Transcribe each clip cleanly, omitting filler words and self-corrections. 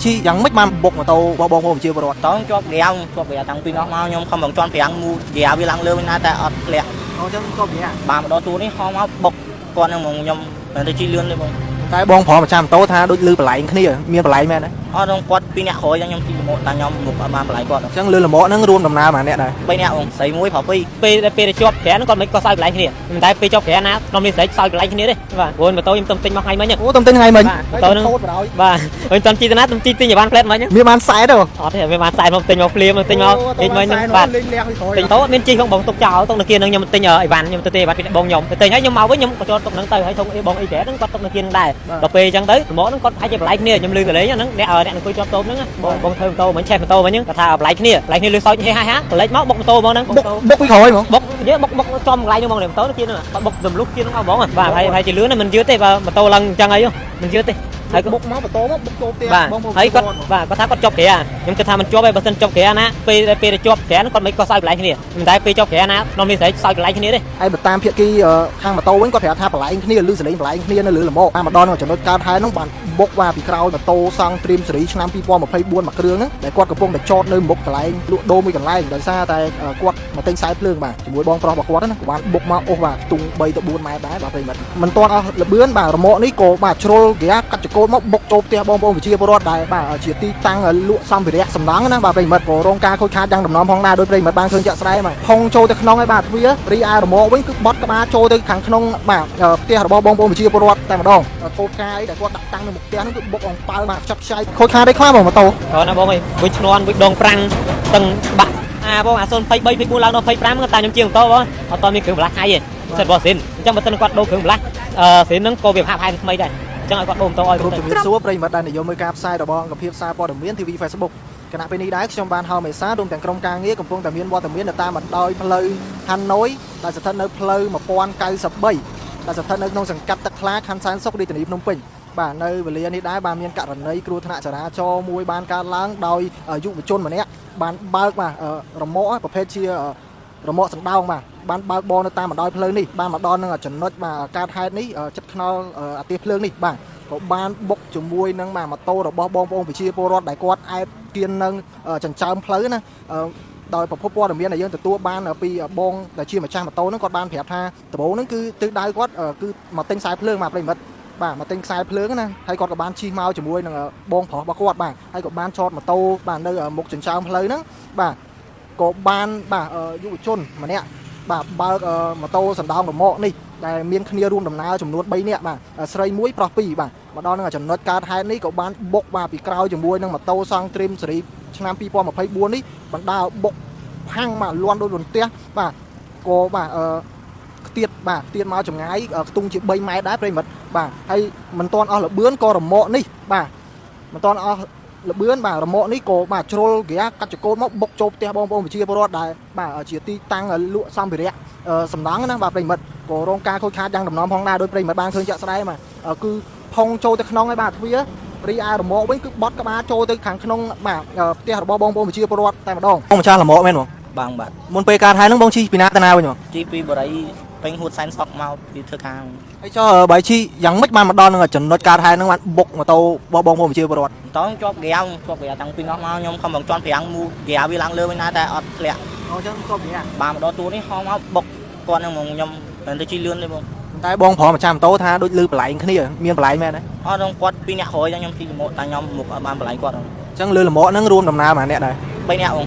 ជិះយ៉ាងម៉េចបានបុកម៉ូតូរបស់បងប្អូនប្រជាពលរដ្ឋ តោះជាប់ហ្គាជាប់ហ្គាតាំងពីនោះមកខ្ញុំខំបង្ជាន់ប្រាំងមូហ្គាវាឡើងលើវិញណាតែអត់ធ្លាក់ អូចឹងជាប់ហ្គា បាទមកដល់ទូនេះហោះមកបុកគាត់នឹងហ្មងខ្ញុំមិនទៅជិះលឿនទេបង តែបងប្រុសម្ចាស់ម៉ូតូថាដូចលឺបន្លែងគ្នាមានបន្លែងមែនទេ អត់ដល់គាត់ពីរអ្នកក្រោយខ្ញុំជិះមកតែខ្ញុំមុខអត់បានបន្លែងគាត់ អញ្ចឹងលឺលមាក់ហ្នឹងរួមដំណើរមួយអ្នកដែរ 3នាក់បងស្រីមួយប្រុសពីរ ពេលដែលជាប់ក្រានគាត់មិនក៏សើចកន្លែងគ្នាប៉ុន្តែពេលជាប់ក្រានណាក្នុងនេះស្រេចសើចកន្លែងគ្នាទេបាទព្រោះម៉ូតូខ្ញុំទំទិញមកថ្ងៃមិញ អូតំទិញថ្ងៃមិញ បាទម៉ូតូហ្នឹង ថតបណ្ដោយ បាទខ្ញុំតំជីតាណាទំជីទិញឲ្យបានផ្លែតមិញ មានបានសែតទេបង អត់ទេមានបានសែនមកទិញមកភ្លាមទិញមកទិញមិញហ្នឹងបាទ លេងលះពីក្រោយ ទិញតូអត់មានជីផងបងទុកចោលទុកនៅគៀនហ្នឹងខ្ញុំទិញអីវ៉ាន់ខ្ញុំទៅទេអីវ៉ាន់ពីបងខ្ញុំទៅទិញហើយខ្ញុំមកវិញខ្ញុំក៏ចូលទុកហ្នឹងទៅហើយធុងអីបងអីប្រែហ្នឹងគាត់ទុកនៅគៀនហ្នឹងដែរដល់ពេលអញ្ចឹងទៅហ្មងហ្នឹងគាត់អាចជាបន្លែគ្នាខ្ញុំលឺកលេងហ្នឹងអ្នកអ្នកអង្គុយជាប់តូបហ្នឹងបងបងធ្វើម៉ូតូមិញឆេះម៉ូតូមិញហ្នឹងគាត់ថាបន្លែគ្នាបន្លែគ្នាលឺសើចហេហាហាកលេចមកបុកម៉ូតូហ្មងហ្នឹង បុកបុកពីក្រោយហ្មង បុកយើបុកបុកចំកន្លែងហ្នឹងហ្មងម៉ូតូគៀនហ្នឹងបុកទម្លុះគៀនហ្នឹងមកហ្មងបាទហើយហើយជាលឿនណាមិនយឺតទេបើម៉ូតូឡើងអញ្ចឹងអីមិនយឺតទេហើយ បុកមកម៉ូតូមកបុកចូលផ្ទះ បាទ បងប្អូន ហើយគាត់បាទគាត់ថាគាត់ជាប់ក្រាខ្ញុំគិតថាមិនជាប់ទេបើសិនជាប់ក្រាណាពេលដែលជាប់ក្រាគាត់មិនក៏សើចកន្លែងគ្នាប៉ុន្តែពេលជាប់ក្រាណាក្នុងនេះស្រីសើចកន្លែងគ្នាទេ ហើយបើតាមភាគីខាងម៉ូតូវិញគាត់ប្រាប់ថាបន្លែងគ្នាលឺសលេងបន្លែងគ្នានៅលើលមាក់បានមកដល់នៅចំណុចកើតហេតុហ្នឹងបានបុកបាទពីក្រោយម៉ូតូសង់ត្រៀមសេរីឆ្នាំ2024មួយគ្រឿងហ្នឹងដែលគាត់កំពុងតែចតនៅមុខកន្លែងលក់ដូរមួយកន្លែងដោយសារតែគាត់មកទិញខ្សែភ្លើងបាទជាមួយបងប្រុសរបស់គាត់ណាក៏បានបុកមកអូសបាទខ្ទង់3ទៅ4ម៉ែត្រដែរបាទប្រិមិត្តមិនទាន់អស់លបឿនបាទរមាក់នេះក៏បាទជ្រុលហ្គាកាត់ចកូនមកបុកចូលផ្ទះបងប្អូនប្រជាពលរដ្ឋដែលបាទជាទីតាំងលក់សម្ភារៈសំណង់ណាបាទប្រិមិត្តក៏រងការខូចខាតយ៉ាងដំណំផងដែរដោយប្រិមិត្តបានឃើញជាក់ស្ដែងបាទផុងចូលទៅក្នុងហើយបាទទ្វាររីឯរមាក់វិញគឺបត់ក្បាលចូលទៅខាងក្នុងបាទផ្ទះរបស់បងប្អូនប្រជាពលរដ្ឋតែម្ដងថូផ្កាយដែលគាត់ដាក់តាំងនៅមុខផ្ទះហ្នឹងគឺបុកអង្ប៉ៅបាទខ្ចប់ខ្ចៃខូចខាតได้ខ្លះបងម៉ូតូ គាត់ណាបងអើយវិញឈ្នន់វិញដងប្រាំងតឹងបាក់អាបងអា023 24ឡើងដល់25គាត់តែខ្ញុំជាងម៉ូតូបងអត់តមានគ្រឿងបន្លាស់ថៃទេសិតរបស់ស៊ីនអញ្ចឹងបើសិនគាត់ដូរគ្រឿងបន្លាស់អឺស៊ីនហ្នឹងក៏វាផាកផែនថ្មីដែរអញ្ចឹងឲ្យគាត់ដូរម៉ូតូឲ្យ គ្រប់ជំរាបសួរប្រិយមិត្តដែលនិយមមើលការផ្សាយរបស់អង្គភាពសារព័ត៌មាន TV Facebook គណៈពេលនេះដែរខ្ញុំបានហៅមេសារួមទាំងក្រុមការងារកំពុងតែមានវត្តមាននៅតាមបណ្ដោយផ្លូវហាណូយដែលស្ថិតនៅផ្លូវ1093ដែលស្ថិតនៅក្នុងសង្កាត់ទឹកថ្លាខណ្ឌសែនសុខរាជធានីភ្នំពេញបាទនៅវេលានេះដែរបានមានករណីគ្រោះថ្នាក់ចរាចរណ៍មួយបានកើតឡើងដោយយុវជនម្នាក់បានបើកបាទរមាក់ប្រភេទជារមាក់សណ្ដោងបាទបានបើកបរនៅតាមបណ្ដោយផ្លូវនេះបានមកដល់នឹងចំណុចបាទកើតហេតុនេះចិត្តខ្នល់អាទិភ្លើងនេះបាទក៏បានបុកជាមួយនឹងបាទម៉ូតូរបស់បងប្អូនប្រជាពលរដ្ឋដែលគាត់អែបគៀននឹងចិញ្ចើមផ្លូវណាដោយប្រភពព័ត៌មានដែលយើងទទួលបានពីបងដែលជាម្ចាស់ម៉ូតូហ្នឹងគាត់បានប្រាប់ថាដំបូងហ្នឹងគឺទិសដៅគាត់គឺមកទិញខ្សែភ្លើងបាទប្រិមិត្តបាទមកទិញខ្សែភ្លើងណាហើយគាត់ក៏បានជិះមកជាមួយនឹងបងប្រុសរបស់គាត់បាទហើយក៏បានចតម៉ូតូបាទនៅមុខចិញ្ចើមផ្លូវហ្នឹងបាទក៏បានបាទយុវជនម្នាក់បាទបើកម៉ូតូសណ្ដោងរមាក់នេះដែលមានគ្នារួមដំណើរចំនួន3នាក់បាទស្រីមួយប្រុស2បាទមកដល់នឹងចំណុចកើតហេតុនេះក៏បានបុកបាទពីក្រោយជាមួយនឹងម៉ូតូសង់ត្រៀមសេរីឆ្នាំ2024នេះបណ្ដាបុកផាំងបាទលន់ដូចរន្ទះបាទក៏បាទអឺខ្ទៀតបាទខ្ទៀតមកចម្ងាយខ្ទង់ជា3ម៉ែត្រដែរប្រិមិត្តបាទហើយមិនទាន់អស់លបឿនក៏រមាក់នេះបាទមិនទាន់អស់លបឿនបាទរមាក់នេះក៏បាទជ្រុលហ្គាកាត់ចកូនមកបុកចូលផ្ទះបងប្អូនប្រជាពលរដ្ឋដែលបាទជាទីតាំងលក់សម្ភារៈសំណង់ណាបាទប្រិមិត្តក៏រងការខូចខាតយ៉ាងដំណំផងដែរដោយប្រិមិត្តបានឃើញជាក់ស្ដែងបាទគឺផុងចូលទៅក្នុងហើយបាទទ្វាររីឯរមាក់វិញគឺបត់ក្បាលចូលទៅខាងក្នុងបាទផ្ទះរបស់បងប្អូនប្រជាពលរដ្ឋតែម្ដងបងម្ចាស់រមាក់មែនបង បងបាទ មុនពេលកើតហេតុហ្នឹងបងជិះពីណាទៅណាវិញបង ជិះពីបរិយពេញហួតសែនសុកមកពីធ្វើការ ហើយចុះបើជិះយ៉ាងម៉េចបានមកដល់នឹងចំណុចកើតហេតុហ្នឹងបានបុកម៉ូតូរបស់បងប្អូនប្រជាពលរដ្ឋ តោះជាប់ហ្គាជាប់ហ្គាតាំងពីនោះមកខ្ញុំខំបង្ជាន់ប្រាំងមូហ្គាវាឡើងលើវិញណាតែអត់ធ្លាក់ អូចឹងជាប់ហ្គា បាទមកដល់ទូនេះហោះមកបុកគាត់នឹងហ្មងខ្ញុំមិនទៅជិះលឿនទេបង តែបងប្រុសម្ចាស់ម៉ូតូថាដូចលឺបន្លែងគ្នាមានបន្លែងមែនទេ អត់ដល់គាត់ពីរអ្នកក្រោយខ្ញុំជិះមកតែខ្ញុំមុខអត់បានបន្លែងគាត់ អញ្ចឹងលឺលមាក់ហ្នឹងរួមដំណើរមួយអ្នកដែរ 3នាក់បង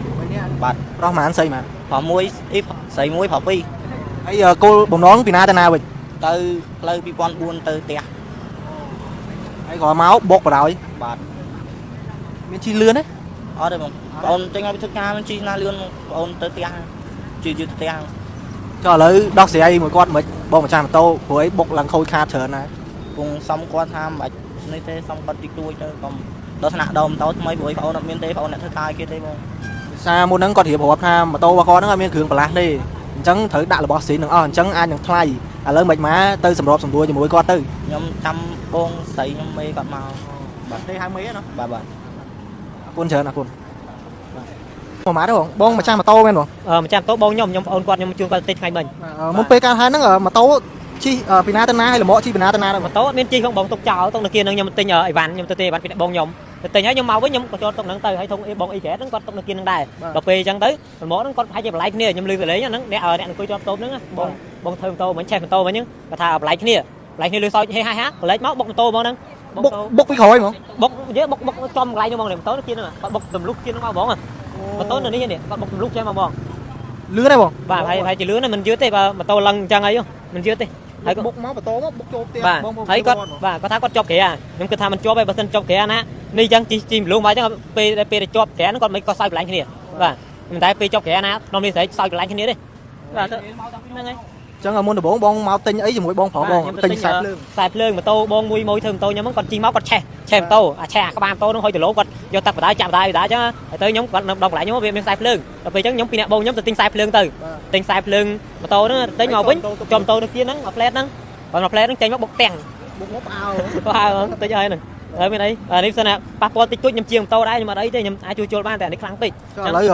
បាទ ប្រុសប៉ុន្មានស្រីប៉ុន្មាន ប្រុសមួយអីស្រីមួយប្រុសពីរ ហើយគោលបំណងពីណាទៅណាវិញ ទៅផ្លូវ2004ទៅផ្ទះ ហើយក៏មកបុកបណ្ដោយ បាទ មានជិះលឿនទេ អត់ទេបងបងចេញមកពីធ្វើការមិនជិះណាលឿនបងទៅផ្ទះជិះយឺតផ្ទះ ចុះឥឡូវដោះស្រាយមួយគាត់មិនបងម្ចាស់ម៉ូតូព្រោះអីបុកឡើងខូចខាតច្រើនណាស់ ពងសុំគាត់ថាមិនបាច់នេះទេសុំគាត់តិចតួចទៅកុំដល់ថ្នាក់ដល់ម៉ូតូថ្មីព្រោះបងអត់មានទេបងអ្នកធ្វើការគេទេបង សារមុនហ្នឹងគាត់រៀបរាប់ថាម៉ូតូរបស់គាត់ហ្នឹងអត់មានគ្រឿងបន្លាស់ទេអញ្ចឹងត្រូវដាក់របស់ស៊ីនទាំងអស់អញ្ចឹងអាចនឹងថ្លៃឥឡូវមិនមកទៅសម្របសម្រួលជាមួយគាត់ទៅ ខ្ញុំចាំបងស្រីខ្ញុំមេគាត់មក បាទទេហៅមេណា បាទបាទ អរគុណច្រើនអរគុណបាទមកមកទេបងបងម្ចាស់ម៉ូតូមែនបង ម្ចាស់ម៉ូតូបងខ្ញុំខ្ញុំប្អូនគាត់ខ្ញុំជួនគាត់ទិញថ្ងៃមិញ មុនពេលកើតហេតុហ្នឹងម៉ូតូជិះពីណាទៅណាហើយលមាក់ជិះពីណាទៅណាដែរ ម៉ូតូអត់មានជីផងបងទុកចោលទុកនៅគៀនហ្នឹងខ្ញុំទិញអីវ៉ាន់ខ្ញុំទៅទេអីវ៉ាន់ពីបងខ្ញុំ ទៅទិញហើយខ្ញុំមកវិញខ្ញុំក៏ចូលទុកហ្នឹងទៅហើយធុងអីបងអីក្រែហ្នឹងគាត់ទុកនៅគៀនហ្នឹងដែរដល់ពេលអញ្ចឹងទៅមកហ្នឹងគាត់ប្រហែលជាបន្លាយគ្នាខ្ញុំលឺសលេងហ្នឹងអ្នកអ្នកអង្គុយជាប់តូបហ្នឹងបងបងធ្វើម៉ូតូមិញឆេះម៉ូតូមិញហ្នឹងគាត់ថាបន្លាយគ្នាបន្លាយគ្នាលឺសោចហេហាហាកលេចមកបុកម៉ូតូហ្មងហ្នឹង បុកបុកពីក្រោយហ្មង បុកនិយាយបុកបុកចំកន្លែងហ្នឹងហ្មងម៉ូតូគៀនហ្នឹងគាត់បុកទម្លុះគៀនហ្នឹងមកហ្មងម៉ូតូនៅនេះនេះគាត់បុកទម្លុះចេះមកហ្មង លឿនទេបង បាទហើយហើយជាលឿនណាមិនយឺតទេបើម៉ូតូឡើងអញ្ចឹងអីមិនយឺតទេ ហើយបុកមកម៉ូតូមកបុកចូលផ្ទះ បងហើយគាត់បាទគាត់ថាគាត់ជាប់ក្រាខ្ញុំគិតថាមិនជាប់ទេបើសិនជាប់ក្រាណានេះអញ្ចឹងជីជីមលូមកអញ្ចឹងពេលពេលជាប់ក្រាហ្នឹងគាត់មិនក៏សើចបន្លាញ់គ្នាបាទមិនតែពេលជាប់ក្រាណាក្នុងនេះស្រីសើចបន្លាញ់គ្នាទេបាទហ្នឹងហើយ ចឹងមុនដំបូងបងមកទិញអីជាមួយបងប្រុសបងទិញខ្សែភ្លើង ខ្សែភ្លើងម៉ូតូបងមួយមួយធ្វើម៉ូតូខ្ញុំហ្នឹងគាត់ជិះមកគាត់ឆេះឆេះម៉ូតូអាឆេះអាក្បាលម៉ូតូហ្នឹងហុយគីឡូគាត់យកទឹកបដាចាប់បដាបដាអញ្ចឹងហើយទៅខ្ញុំគាត់នៅដល់កន្លែងខ្ញុំវាមានខ្សែភ្លើងដល់ពេលអញ្ចឹងខ្ញុំពីអ្នកបងខ្ញុំទៅទិញខ្សែភ្លើងទៅទិញខ្សែភ្លើងម៉ូតូហ្នឹងទិញមកវិញចំម៉ូតូនៅគៀនហ្នឹងមួយផ្លែតហ្នឹងបើមួយផ្លែតហ្នឹងចេញមកបុកទាំង បុកមកផ្អើ ផ្អើតិចហើយហ្នឹងហើយមានអីនេះសិនណាប៉ះពាល់តិចតួចខ្ញុំជាងម៉ូតូដែរខ្ញុំអត់អីទេខ្ញុំអាចជួសជុលបានតែនេះខ្លាំងពេក ឥឡូវ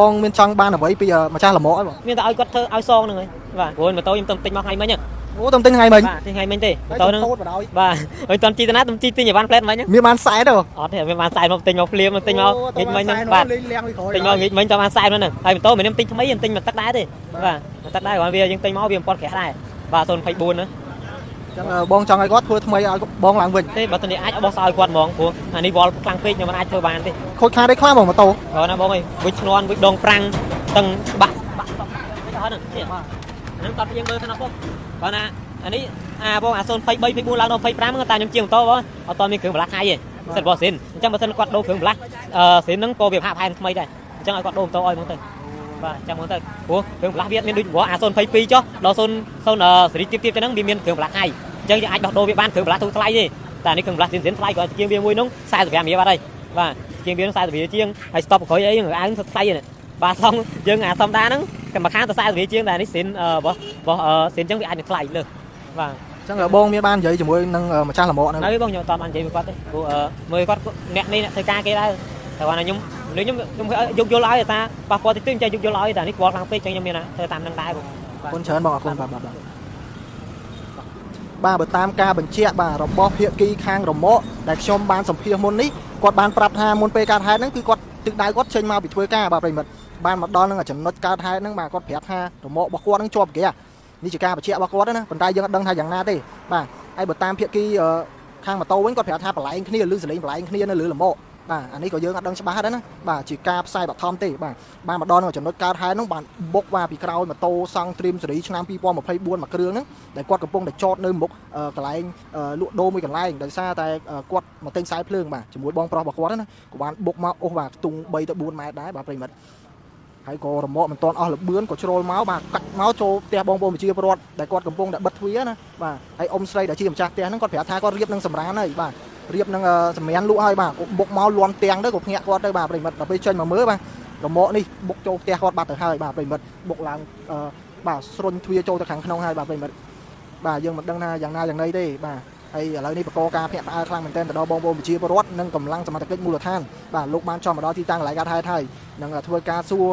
បងមានចង់បានអ្វីពីម្ចាស់លម៉អីបង មានតែឲ្យគាត់ធ្វើឲ្យសងហ្នឹងហើយបាទព្រោះម៉ូតូខ្ញុំទៅទិញមកថ្ងៃមិញ អូទៅទិញថ្ងៃមិញ បាទទិញថ្ងៃមិញទេម៉ូតូហ្នឹងបាទហើយតន់ជីតាណាទៅជីទិញឲ្យបានផ្លែតមិញ មានបានសែនទេ អត់ទេមានបានសែនមកទិញមកភ្លាមទិញមកងាយមិញហ្នឹងបាទទិញមកងាយមិញតបានសែនហ្នឹងហើយម៉ូតូមិនខ្ញុំទិញថ្មីខ្ញុំទិញមកទឹកដែរទេបាទមកទឹកដែរគ្រាន់វាយើងទិញមកវាមិនពាន់ក្រាស់ដែរបាទ024ណា ចឹងបងចង់ឲ្យគាត់ធ្វើថ្មីឲ្យបងឡើងវិញ ទេបើតនេះអាចបោះសោឲ្យគាត់ហ្មងព្រោះអានេះវល់ខ្លាំងពេកខ្ញុំមិនអាចធ្វើបានទេ ខូចខាតអីខ្លះបងម៉ូតូ គាត់ណាបងអើយវិចឈ្នន់វិចដងប្រាំងតឹងបាក់បាក់អត់ហ្នឹងហ្នឹងគាត់យើងមើលទៅណាបងគាត់ណាអានេះអាបងអា023 24ឡើងដល់25ហ្នឹងតែខ្ញុំជាងម៉ូតូបងអត់តមានគ្រឿងបន្លាស់ថៃទេសិនរបស់សិនអញ្ចឹងបើសិនគាត់ដូរគ្រឿងបន្លាស់អឺសិនហ្នឹងក៏វាផាកផែនថ្មីដែរអញ្ចឹងឲ្យគាត់ដូរម៉ូតូឲ្យហ្មងទៅបាទចាំហ្មងទៅព្រោះគ្រឿងបន្លាស់វាមានដូចអា022ចុះដល់0 0សេរីទៀតទៀតហ្នឹងវាមានគ្រឿងបន្លាស់ថៃអញ្ចឹងយើងអាចដោះដូរវាបានគ្រឿងបន្លាស់ទូថ្លៃទេតែនេះគ្រឿងបន្លាស់សិនសិនថ្លៃក៏ជាងវាមួយនោះ45រៀលបាត់ហើយបាទជាងវា40រៀលជាងហើយស្តុបក្រោយអីអាវថ្លៃហ្នឹងបាទសងយើងអាសំដាហ្នឹងកម្មខាងទៅ40រៀលជាងតែនេះសិនរបស់របស់សិនអញ្ចឹងវាអាចនឹងថ្លៃលើសបាទ ចឹងបងមានបាននិយាយជាមួយនឹងម្ចាស់លម៉ហ្នឹង ហើយបងខ្ញុំអត់បាននិយាយvớiគាត់ទេព្រោះមើលគាត់អ្នកនេះអ្នកធ្វើការគេដែរតែគាត់ថាខ្ញុំខ្ញុំខ្ញុំយកយល់ឲ្យថាប៉ះពាល់តិចតិចចេះយកយល់ឲ្យតែនេះខ្វល់ខ្លាំងពេកចឹងខ្ញុំមានធ្វើតាមនឹងដែរបង អរគុណច្រើនបងអរគុណបាទបាទបាទបើតាមការបញ្ជាក់បាទរបស់ភាគីខាងរមាក់ដែលខ្ញុំបានសម្ភាសមុននេះគាត់បានប្រាប់ថាមុនពេលកើតហេតុហ្នឹងគឺគាត់ទឹកដៅគាត់ចេញមកពីធ្វើការបាទប្រិមិត្តបានមកដល់នឹងចំណុចកើតហេតុហ្នឹងបាទគាត់ប្រាប់ថារមាក់របស់គាត់ហ្នឹងជាប់ហ្គានេះជាការបញ្ជាក់របស់គាត់ណាប៉ុន្តែយើងអត់ដឹងថាយ៉ាងណាទេបាទហើយបើតាមភាគីខាងម៉ូតូវិញគាត់ប្រាប់ថាបន្លែងគ្នាឬសលេងបន្លែងគ្នានៅលើលម៉កបាទអានេះក៏យើងអត់ដឹងច្បាស់ដែរណាបាទជាការផ្សាយបឋមទេបាទបានមកដល់នឹងចំណុចកើតហេតុហ្នឹងបានបុកបាទពីក្រោយម៉ូតូសង់ត្រៀមសេរីឆ្នាំ2024មួយគ្រឿងហ្នឹងដែលគាត់កំពុងតែចតនៅមុខកន្លែងលក់ដូរមួយកន្លែងដោយសារតែគាត់មកទិញខ្សែភ្លើងបាទជាមួយបងប្រុសរបស់គាត់ណាក៏បានបុកមកអូសបាទខ្ទង់3ទៅ4ម៉ែត្រដែរបាទប្រិមិត្តហើយក៏រមាក់មិនទាន់អស់លបឿនក៏ជ្រុលមកបាទកាច់មកចូលផ្ទះបងប្អូនប្រជាពលរដ្ឋដែលគាត់កំពុងតែបិទទ្វារណាបាទហើយអ៊ំស្រីដែលជាម្ចាស់ផ្ទះហ្នឹងគាត់ប្រាប់ថាគាត់រៀបនឹងសម្រានហើយបាទរៀបនឹងសម្រានលក់ហើយបាទក៏បុកមកលន់ទាំងទៅក៏ភ្ញាក់គាត់ទៅបាទប្រិមិត្តដល់ពេលចេញមកមើលបាទរមាក់នេះបុកចូលផ្ទះគាត់បាត់ទៅហើយបាទប្រិមិត្តបុកឡើងបាទស្រុញទ្វារចូលទៅខាងក្នុងហើយបាទប្រិមិត្តបាទយើងមិនដឹងថាយ៉ាងណាយ៉ាងណីទេបាទហើយឥឡូវនេះបកការភ្ញាក់ផ្អើលខ្លាំងមែនទែនទៅដល់បងប្អូនប្រជាពលរដ្ឋនិងកម្លាំងសមត្ថកិច្ចមូលដ្ឋានបាទលោកបានចុះមកដល់ទីតាំងកន្លែងកើតហេតុហើយនឹងធ្វើការសួរ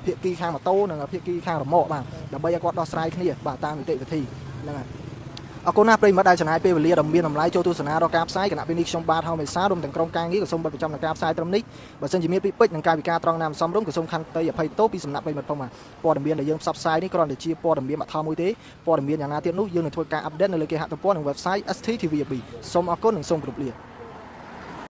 ភាគីខាងម៉ូតូនិងភាគីខាងរមាក់បាទដើម្បីឲ្យគាត់ដោះស្រាយគ្នាបាទតាមនីតិវិធីហ្នឹងហើយអរគុណណាស់ប្រិយមិត្តដែលចំណាយពេលវេលាដ៏មានតម្លៃចូលទស្សនាដល់ការផ្សាយគណៈពេលនេះខ្ញុំបាទហៅមេសារួមទាំងក្រុមការងារក៏សូមបិទបញ្ចប់នឹងការផ្សាយត្រឹមនេះបើសិនជាមានពាក្យពេចន៍និងកាយវិការត្រង់ណាមសមរម្យក៏សូមខន្តីអភ័យទោសពីសំណាក់ប្រិយមិត្តផងបាទព័ត៌មានដែលយើងផ្សព្វផ្សាយនេះគ្រាន់តែជាព័ត៌មានបឋមមួយទេព័ត៌មានយ៉ាងណាទៀតនោះយើងនឹងធ្វើការអាប់ដេតនៅលើគេហទំព័រនិង website STTVB សូមអរគុណនិងសូមគោរពលា។